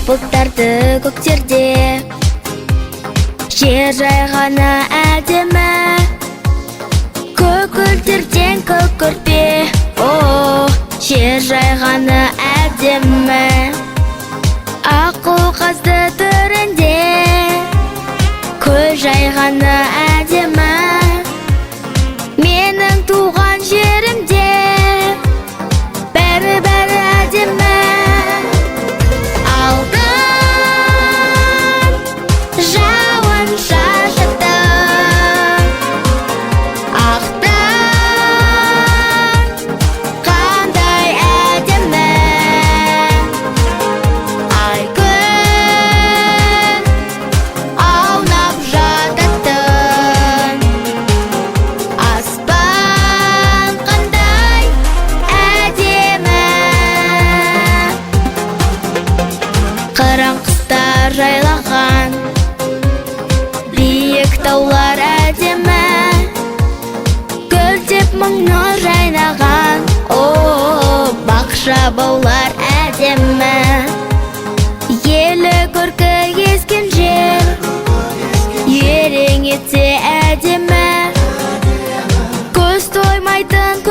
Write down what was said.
Бұлттарды көктерде жер жайғаны әдемі. Көкілдірден көк көрпе, о, жер жайғаны әдемі. Аққу қазды төрінде көл жайғаны әдемі. Менің туған жерімде бәрі, бәрі әдемі. Алтын жауын шашады, ақтан қандай әдемі. Ай, күн аунап жататын, аспан қандай әдемі. Қыран құстар жайлаған биік таулар әдемі. Гүлдеп мың нұр жайнаған, о, бақша баулар әдемі. Елі көркі ескен жер ерең етсе әдемі. Көз тоймайтын